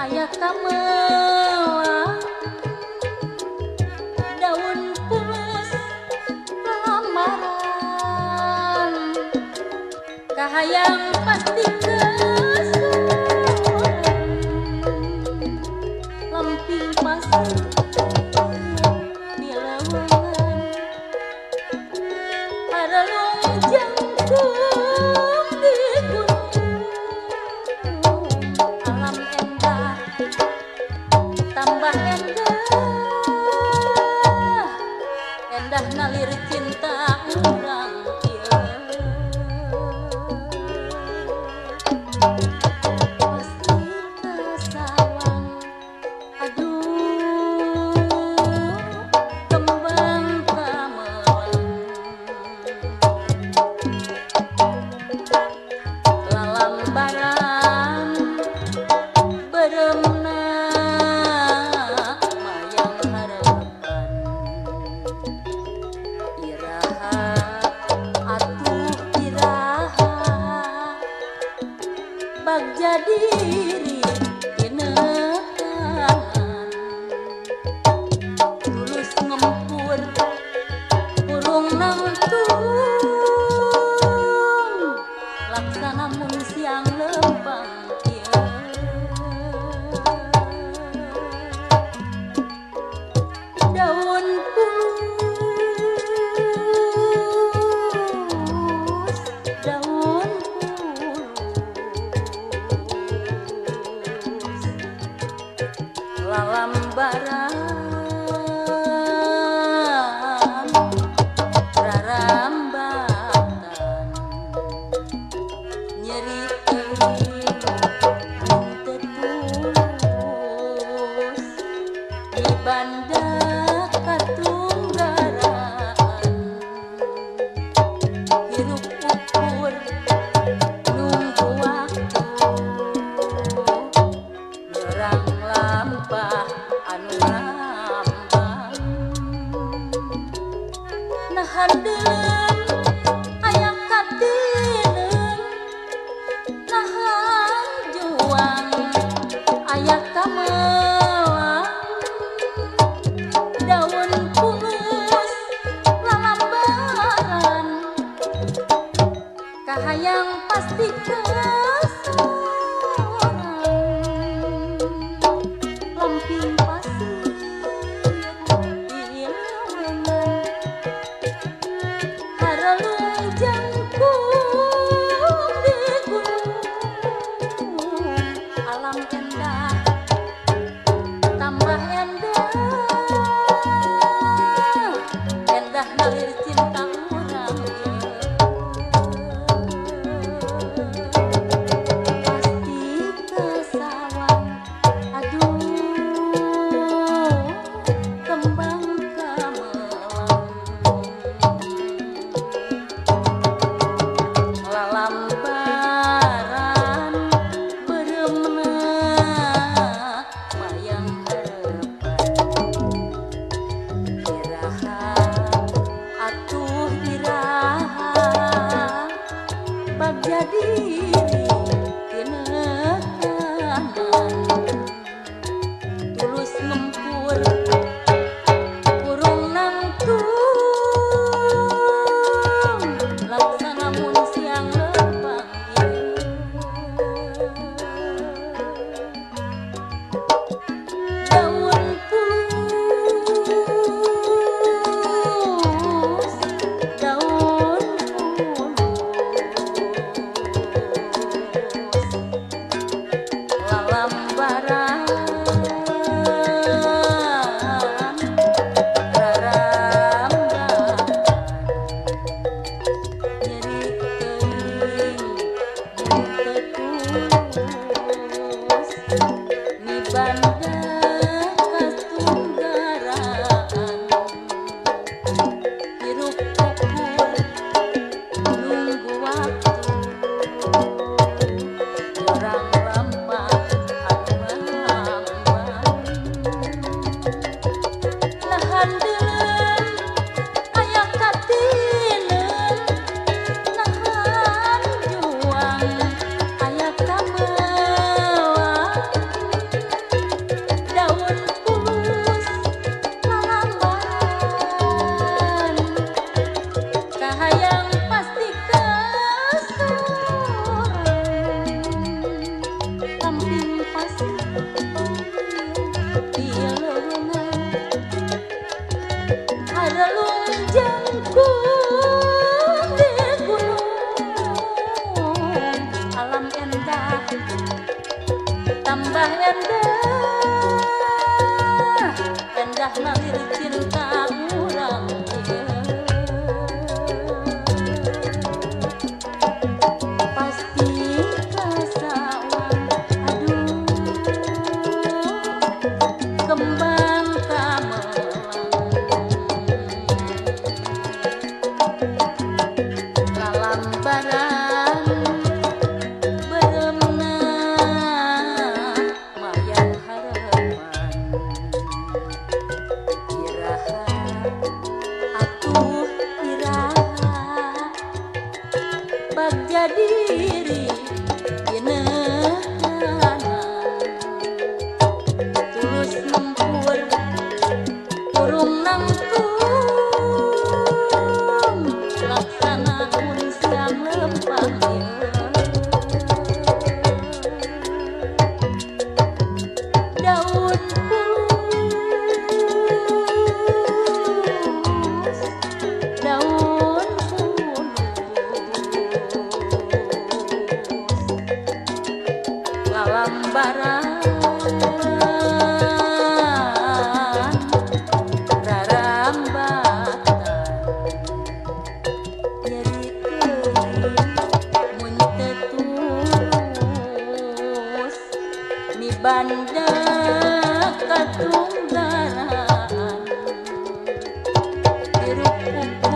Aya kamelang daun pulus lamaran kahayang pasti kesuran lemping pasti di leuweungan harelung jangkung di gunung alam endah tambah endah endah nalir cinta urang ieu pasti kasawang aduh kembang kamelang lalambaran beremna mayang harapan iraha atuh iraha bagja diri tinekanan tulus ngempur burung nangtung laksana mun siang lempang ieu daun pulus daun pulus lalambaran rarambatan nyeri teuing teu tulus di banda katunggaraan hirup ukur nunggu waktu nyorang lampah anu ngambang nahan deuleu aya katineung nahan juang aya kamelang daun pulus lalambaran kahayang pasti kesoran lemping Endah endah nalir cinta urang pasti kasawang. Aduh kembang kamelang lalambaran beremna mayang harapan iraha atuh iraha bagja diri dinehana tulus nempur urung nangtung laksana mun siang lempang daun pulus daun pulus lalambaran rarambatan nyeri teuing mun teu tulus mibanda katunggaran hirup.